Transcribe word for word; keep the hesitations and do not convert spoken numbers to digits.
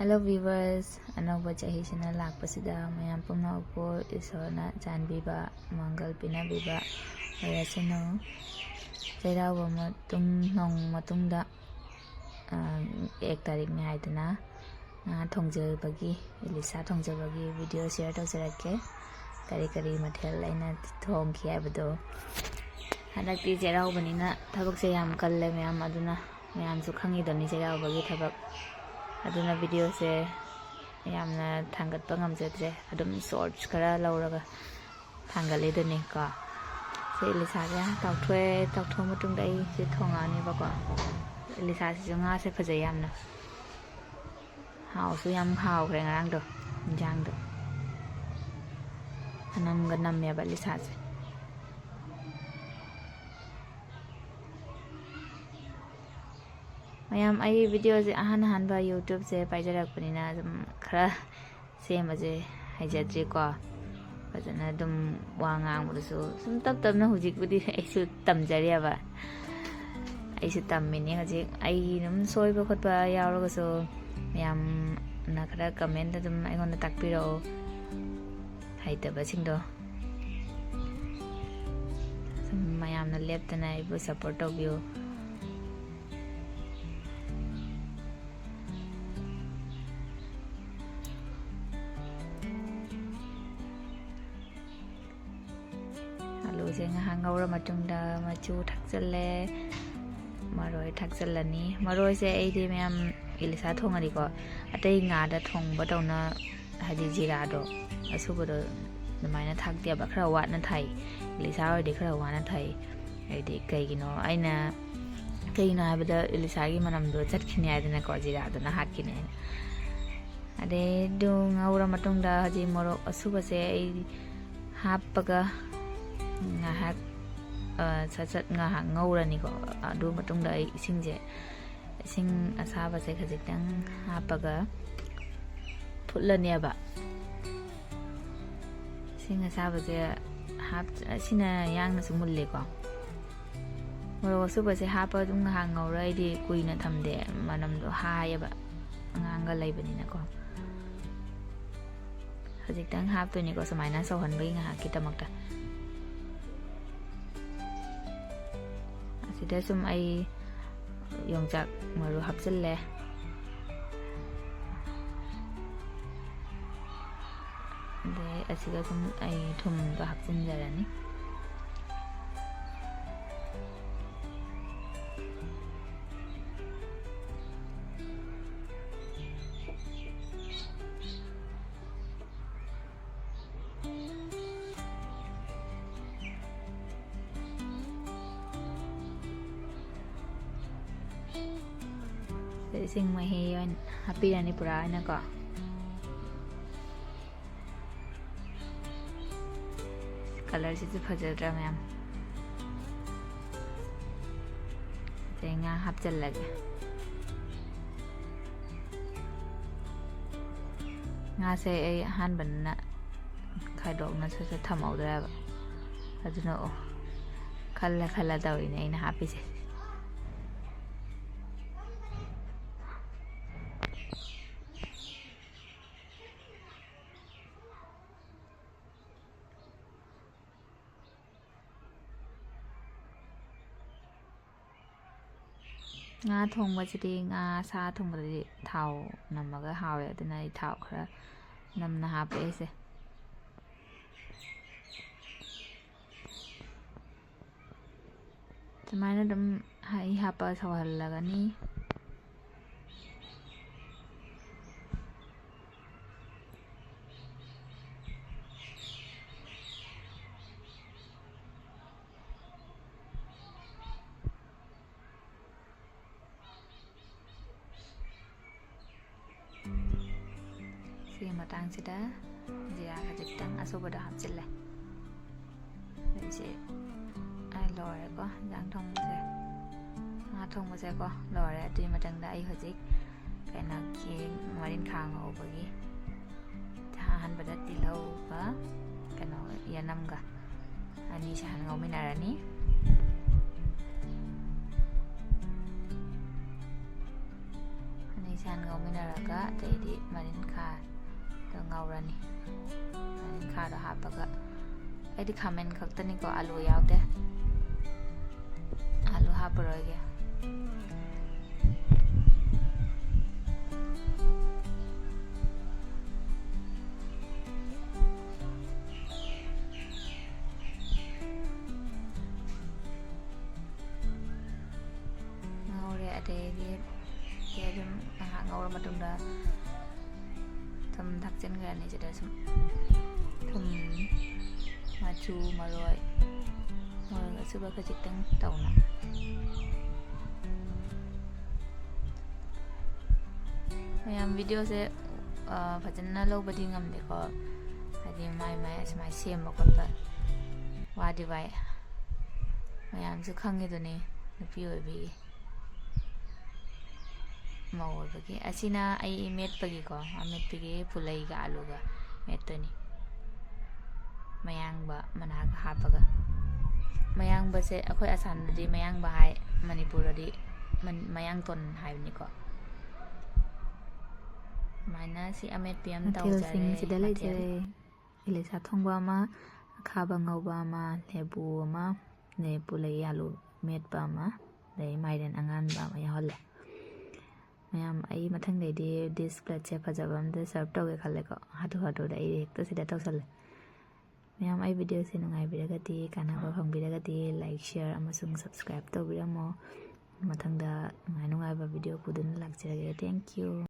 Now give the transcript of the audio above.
Hello viewers, ꯑꯅꯧꯕ ꯆꯍꯤꯁꯤꯅ ꯂꯥꯛꯄꯁꯤꯗ ꯃꯌꯥꯝ ꯄꯨꯝꯅꯃꯛꯄꯨ ꯏꯁꯣꯔꯅ ꯆꯥꯟꯕꯤꯕ, ꯃꯪꯒꯜ ꯄꯤꯅꯕꯤꯕ ꯑꯣꯏꯔꯁꯅꯨ꯫ ꯆꯩꯔꯥꯎꯕ ꯃꯇꯨꯡ, ꯅꯣꯡ ꯃꯇꯨꯡꯗ, ꯑ, ꯑꯦꯛ ꯇꯥꯔꯤꯛꯅꯤ ꯍꯥꯏꯗꯅ ꯉꯥ ꯊꯣꯡꯖꯕꯒꯤ, ꯏꯂꯤꯁꯥ ꯊꯣꯡꯖꯕꯒꯤ video share ꯇꯧꯖꯔꯛꯀꯦ꯫ ꯀꯔꯤ ꯀꯔꯤ ꯃꯊꯦꯜ ꯑꯩꯅ ꯊꯣꯡꯈꯤ ꯍꯥꯏꯕꯗꯣ꯫ ꯍꯟꯗꯛꯇꯤ ꯆꯩꯔꯥꯎꯕꯅꯤꯅ ꯊꯕꯛꯁꯦ ꯌꯥꯝ ꯀꯜꯂꯦ ꯃꯌꯥꯝ, ꯑꯗꯨꯅ ꯃꯌꯥꯝꯁꯨ ꯈꯪꯉꯤꯗꯨꯅꯤ ꯆꯩꯔꯥꯎꯕꯒꯤ ꯊꯕꯛ꯫ ꯑꯗꯨꯅ videoꯁꯦ ꯌꯥꯝꯅ ꯊꯥꯡꯒꯠꯄ ꯉꯝꯖꯗ꯭ꯔꯦ, ꯑꯗꯨꯝ shorts ꯈꯔ ꯂꯧꯔꯒ ꯊꯥꯡꯒꯠꯂꯤꯗꯨꯅꯤꯀꯣ꯫ ꯁꯤ ꯏꯂꯤꯁꯥꯁꯦ ꯇꯥꯎꯊꯣꯛꯑꯦ, ꯇꯥꯎꯊꯣꯛꯑ ꯃꯇꯨꯡꯗ ꯑꯩ ꯁꯤ ꯊꯣꯡꯉꯛꯑꯅꯦꯕꯀꯣ꯫ ꯏꯂꯤꯁꯥꯁꯤꯁꯨ ꯉꯥꯁꯦ ꯐꯖꯩ ꯌꯥꯝꯅ꯫ ꯍꯥꯎꯁꯨ ꯌꯥꯝ ꯍꯥꯎꯈ꯭ꯔꯦ ꯉꯔꯥꯡꯗꯣ, ꯏꯟꯖꯥꯡꯗꯣ꯫ ꯃꯅꯝꯒ ꯅꯝꯃꯦꯕ ꯏꯂꯤꯁꯥꯁꯦ꯫ ꯃꯌꯥꯝ, ꯑꯩ videoꯁꯦ ꯑꯍꯥꯟ ꯑꯍꯥꯟꯕ YouTubeꯁꯦ ꯄꯥꯏꯖꯔꯛꯄꯅꯤꯅ ꯑꯗꯨꯝ ꯈꯔ ꯁꯦꯝꯕꯁꯦ ꯍꯩꯖꯗ꯭ꯔꯤꯀꯣ꯫ ꯐꯖꯅ ꯑꯗꯨꯝ ꯋꯥ ꯉꯥꯡꯕꯗꯨꯁꯨ ꯁꯨꯝ ꯇꯞ ꯇꯞꯅ, ꯍꯧꯖꯤꯛꯄꯨꯗꯤ ꯑꯩꯁꯨ ꯇꯝꯖꯔꯤꯑꯕ, ꯑꯩꯁꯨ ꯇꯝꯃꯤꯅꯦ ꯍꯧꯖꯤꯛ꯫ ꯑꯩ ꯑꯗꯨꯝ ꯁꯣꯏꯕ ꯈꯣꯠꯄ ꯌꯥꯎꯔꯒꯁꯨ ꯃꯌꯥꯝꯅ ꯈꯔ comment ꯑꯗꯨꯝ ꯑꯩꯉꯣꯟꯗ ꯇꯥꯛꯄꯤꯔꯛꯑꯣ, ꯍꯩꯇꯕꯁꯤꯡꯗꯣ꯫ ꯁꯨꯝ ꯃꯌꯥꯝꯅ ꯂꯦꯞꯇꯅ ꯑꯩꯕꯨ support ꯇꯧꯕꯤꯌꯨ꯫ ꯑꯂꯨꯁꯦ ꯉꯥꯏꯍꯥꯛ ꯉꯧꯔ ꯃꯇꯨꯡꯗ ꯃꯆꯨ ꯊꯥꯛꯆꯜꯂꯦ, ꯃꯔꯣꯏ ꯊꯥꯛꯆꯜꯂꯅꯤ꯫ ꯃꯔꯣꯏꯁꯦ ꯑꯩꯗꯤ ꯃꯌꯥꯝ ꯏꯂꯤꯁꯥ ꯊꯣꯡꯉꯗꯤꯀꯣ, ꯑꯇꯩ ꯉꯥꯗ ꯊꯣꯡꯕ ꯇꯧꯅ, ꯍꯥꯏꯗꯤ ꯖꯤꯔꯥꯗꯣ ꯑꯁꯨꯕꯗꯣ ꯑꯗꯨꯃꯥꯏꯅ ꯊꯥꯛꯇꯦꯕ, ꯈꯔ ꯋꯥꯠꯅ ꯊꯥꯏ꯫ ꯏꯂꯤꯁꯥ ꯑꯣꯏꯔꯗꯤ ꯈꯔ ꯋꯥꯅ ꯊꯥꯏ꯫ ꯍꯥꯏꯗꯤ ꯀꯩꯒꯤꯅꯣ ꯑꯩꯅ, ꯀꯩꯒꯤꯅꯣ ꯍꯥꯏꯕꯗ ꯏꯂꯤꯁꯥꯒꯤ ꯃꯅꯝꯗꯣ ꯆꯠꯈꯤꯅꯤ ꯍꯥꯏꯗꯅꯀꯣ, ꯖꯤꯔꯥꯗꯨꯅ ꯍꯥꯠꯈꯤꯅꯤ ꯍꯥꯏꯅ꯫ ꯑꯗꯩ ꯑꯗꯨ ꯉꯧꯔ ꯃꯇꯨꯡꯗ ꯍꯧꯖꯤꯛ ꯃꯣꯔꯣꯛ ꯑꯁꯨꯕꯁꯦ ꯑꯩ ꯍꯥꯞꯄꯒ ꯉꯥꯏꯍꯥꯛ, ꯑ, ꯁꯠ ꯁꯠ ꯉꯥꯏꯍꯥꯛ ꯉꯧꯔꯅꯤꯀꯣ꯫ ꯑꯗꯨ ꯃꯇꯨꯡꯗ ꯑꯩ ꯏꯁꯤꯡꯁꯦ, ꯏꯁꯤꯡ ꯑꯁꯥꯕꯁꯦ ꯈꯖꯤꯛꯇꯪ ꯍꯥꯞꯄꯒ ꯐꯨꯠꯂꯅꯦꯕ꯫ ꯏꯁꯤꯡ ꯑꯁꯥꯕꯁꯦ ꯍꯥꯞ-, ꯑꯁꯤꯅ ꯌꯥꯡꯅꯁꯨ ꯃꯨꯜꯂꯦꯀꯣ꯫ ꯃꯣꯔꯣꯛ ꯑꯁꯨꯕꯁꯦ ꯍꯥꯞꯄ ꯑꯗꯨꯝ ꯉꯥꯏꯍꯥꯛ ꯉꯧꯔ, ꯑꯩꯗꯤ ꯀꯨꯏꯅ ꯊꯝꯗꯦ, ꯃꯅꯝꯗꯣ ꯍꯥꯏꯌꯦꯕ꯫ ꯑꯉꯥꯡꯒ ꯂꯩꯕꯅꯤꯅꯀꯣ꯫ ꯍꯧꯖꯤꯛꯇꯪ ꯍꯥꯞꯇꯣꯏꯅꯤꯀꯣ, ꯁꯨꯃꯥꯏꯅ ꯁꯧꯍꯟꯕꯒꯤ ꯉꯥꯏꯍꯥꯛꯀꯤꯗꯃꯛꯇ꯫ ꯑꯁꯤꯗ ꯁꯨꯝ ꯑꯩ ꯌꯣꯡꯆꯥꯛ ꯃꯔꯨ ꯍꯥꯞꯆꯤꯜꯂꯦ꯫ ꯑꯗꯩ ꯑꯁꯤꯒ ꯁꯨꯝ ꯑꯩ ꯊꯨꯝꯗꯣ ꯍꯥꯞꯆꯤꯟꯖꯔꯅꯤ꯫ ꯏꯁꯤꯡ ꯃꯍꯤ ꯑꯣꯏꯅ ꯍꯥꯞꯄꯤꯔꯅꯤ ꯄꯨꯔꯥ ꯑꯣꯏꯅꯀꯣ꯫ ꯀꯂꯔꯁꯤꯁꯨ ꯐꯖꯗ꯭ꯔꯥ ꯃꯌꯥꯝ? ꯑꯗꯩ ꯉꯥ ꯍꯥꯞꯆꯤꯜꯂꯒꯦ꯫ ꯉꯥꯁꯦ ꯑꯩ ꯑꯍꯥꯟꯕꯅꯤꯅ ꯈꯥꯏꯗꯣꯛꯅ ꯁꯠ ꯁꯠ ꯊꯝꯍꯧꯗ꯭ꯔꯦꯕ꯫ ꯑꯗꯨꯅ ꯑꯣ, ꯈꯜꯂ ꯈꯜꯂ ꯇꯧꯔꯤꯅꯦ ꯑꯩꯅ ꯍꯥꯞꯄꯤꯁꯦ꯫ ꯉꯥ ꯊꯣꯡꯕꯁꯤꯗꯤ, ꯉꯥ ꯁꯥ ꯊꯣꯡꯕꯗꯗꯤ ꯊꯥꯎ ꯅꯝꯃꯒ ꯍꯥꯎꯋꯦ, ꯑꯗꯨꯅ ꯑꯩ ꯊꯥꯎ ꯈꯔ ꯅꯝꯅ ꯍꯥꯞꯄꯦ ꯑꯩꯁꯦ꯫ ꯁꯨꯃꯥꯏꯅ ꯑꯗꯨꯝ ꯍꯩ ꯍꯥꯞꯄ ꯁꯧꯍꯜꯂꯒꯅꯤ꯫ ꯁꯤꯒꯤ ꯃꯇꯥꯡꯁꯤꯗ ꯖꯤꯔꯥ ꯈꯖꯤꯛꯇꯪ ꯑꯁꯨꯕꯗꯣ ꯍꯥꯞꯆꯤꯜꯂꯦ꯫ ꯑꯩꯁꯦ ꯑꯩ ꯂꯣꯏꯔꯦꯀꯣ, ꯏꯟꯖꯥꯡ ꯊꯣꯡꯕꯁꯦ, ꯉꯥ ꯊꯣꯡꯕꯁꯦꯀꯣ ꯂꯣꯏꯔꯦ꯫ ꯑꯗꯨꯒꯤ ꯃꯊꯪꯗ ꯑꯩ ꯍꯧꯖꯤꯛ ꯀꯩꯅꯣꯒꯤ ꯃꯔꯤꯟꯈꯥ ꯉꯧꯕꯒꯤ ꯑꯍꯥꯟꯕꯗ ꯇꯤꯜꯍꯧꯒ ꯀꯩꯅꯣ ꯌꯦꯅꯝꯒ ꯑꯅꯤꯁꯦ ꯍꯥꯟꯅ ꯉꯧꯃꯤꯟꯅꯔꯅꯤ꯫ ꯑꯅꯤꯁꯦ ꯌꯥꯟ ꯉꯧꯃꯤꯟꯅꯔꯒ ꯑꯇꯩꯗꯤ ꯃꯔꯤꯟꯈꯥꯗꯣ ꯉꯧꯔꯅꯤ꯫ ꯃꯔꯤꯟꯈꯥꯗꯣ ꯍꯥꯞꯄꯒ, ꯑꯩꯗꯤ ꯈꯥꯃꯦꯟ ꯈꯛꯇꯅꯤꯀꯣ, ꯑꯂꯨ ꯌꯥꯎꯗꯦ꯫ ꯑꯂꯨ ꯍꯥꯞꯄꯔꯣꯏꯒꯦ꯫ ꯉꯧꯔꯦ꯫ ꯑꯗꯩꯗꯤ ꯁꯤ ꯑꯗꯨꯝ ꯉꯥꯏꯍꯥꯛ ꯉꯧꯔ ꯃꯇꯨꯡꯗ ꯊꯨꯝ ꯊꯥꯛꯆꯤꯟꯈ꯭ꯔꯅꯤ꯫ ꯁꯤꯗ ꯁꯨꯝ ꯊꯨꯝ, ꯃꯆꯨ, ꯃꯔꯣꯏ, ꯃꯔꯣꯏ ꯑꯁꯨꯕ ꯈꯖꯤꯛꯇꯪ ꯇꯧꯅ꯫ ꯃꯌꯥꯝ, ꯚꯤꯗꯤꯑꯣꯁꯦ, ꯑ, ꯐꯖꯅ ꯂꯧꯕꯗꯤ ꯉꯝꯗꯦꯀꯣ, ꯍꯥꯏꯗꯤ ꯃꯥꯏ ꯃꯥꯏ ꯑꯁꯨꯃꯥꯏꯅ ꯁꯦꯝꯕ ꯈꯣꯠꯄ ꯋꯥꯗꯤ ꯋꯥꯏ꯫ ꯃꯌꯥꯝꯁꯨ ꯈꯪꯉꯤꯗꯨꯅꯤ, ꯅꯨꯄꯤ ꯑꯣꯏꯕꯒꯤ, ꯃꯧ ꯑꯣꯏꯕꯒꯤ꯫ ꯑꯁꯤꯅ ꯑꯩ ꯃꯦꯠꯄꯒꯤꯀꯣ, ꯑꯃꯦꯠꯄꯒꯤ ꯄꯨꯂꯩꯒ ꯑꯂꯨꯒ ꯃꯦꯠꯇꯣꯏꯅꯤ, ꯃꯌꯥꯡꯕ ꯃꯅꯥꯒ ꯍꯥꯞꯄꯒ꯫ ꯃꯌꯥꯡꯕꯁꯦ ꯑꯩꯈꯣꯏ ꯑꯁꯥꯝꯗꯗꯤ ꯃꯌꯥꯡꯕ ꯍꯥꯏ, ꯃꯅꯤꯄꯨꯔꯗꯗꯤ ꯃꯟ-, ꯃꯌꯥꯡꯇꯣꯟ ꯍꯥꯏꯕꯅꯤꯀꯣ꯫ ꯁꯨꯃꯥꯏꯅ ꯁꯤ ꯑꯃꯦꯠꯄꯤ ꯑꯃ ꯃꯊꯦꯜꯁꯤꯡ ꯇꯧꯖꯔꯦ꯫ ꯁꯤꯗ ꯃꯊꯦꯜ ꯂꯩꯖꯔꯦ꯫ ꯏꯂꯤꯁꯥ ꯊꯣꯡꯕ ꯑꯃ, ꯑꯈꯥꯕ ꯉꯧꯕ ꯑꯃ, ꯂꯦꯕꯨ ꯑꯃ, ꯑꯗꯩ ꯄꯨꯂꯩ ꯑꯂꯨ ꯃꯦꯠꯄ ꯑꯃ, ꯑꯗꯩ ꯃꯥꯏꯔꯦꯟ ꯑꯉꯥꯟꯕ ꯑꯃ ꯌꯥꯎꯍꯜꯂꯦ꯫ ꯃꯌꯥꯝ, ꯑꯩ ꯃꯊꯪꯗꯩꯗꯤ ꯗꯤꯁ ꯄ꯭ꯂꯦꯠꯁꯦ ꯐꯖꯕ ꯑꯃꯗ ꯁꯔꯞ ꯇꯧꯒꯦ ꯈꯜꯂꯦꯀꯣ꯫ ꯍꯥꯊꯨ ꯍꯥꯊꯨꯗ ꯑꯩ ꯍꯦꯛꯇ ꯁꯤꯗ ꯇꯧꯁꯜꯂꯦ꯫ ꯃꯌꯥꯝ, ꯑꯩ ꯚꯤꯗꯤꯑꯣꯁꯦ ꯅꯨꯡꯉꯥꯏꯕꯤꯔꯒꯗꯤ, ꯀꯥꯟꯅꯕ ꯐꯪꯕꯤꯔꯒꯗꯤ, ꯂꯥꯏꯛ, ꯁꯤꯌꯔ ꯑꯃꯁꯨꯡ ꯁꯕꯁꯀ꯭ꯔꯥꯏꯕ ꯇꯧꯕꯤꯔꯝꯃꯣ꯫ ꯃꯊꯪꯗ ꯅꯨꯡꯉꯥꯏ ꯅꯨꯡꯉꯥꯏꯕ ꯚꯤꯗꯤꯑꯣ ꯄꯨꯗꯨꯅ ꯂꯥꯛꯆꯔꯒꯦ꯫ Thank you꯫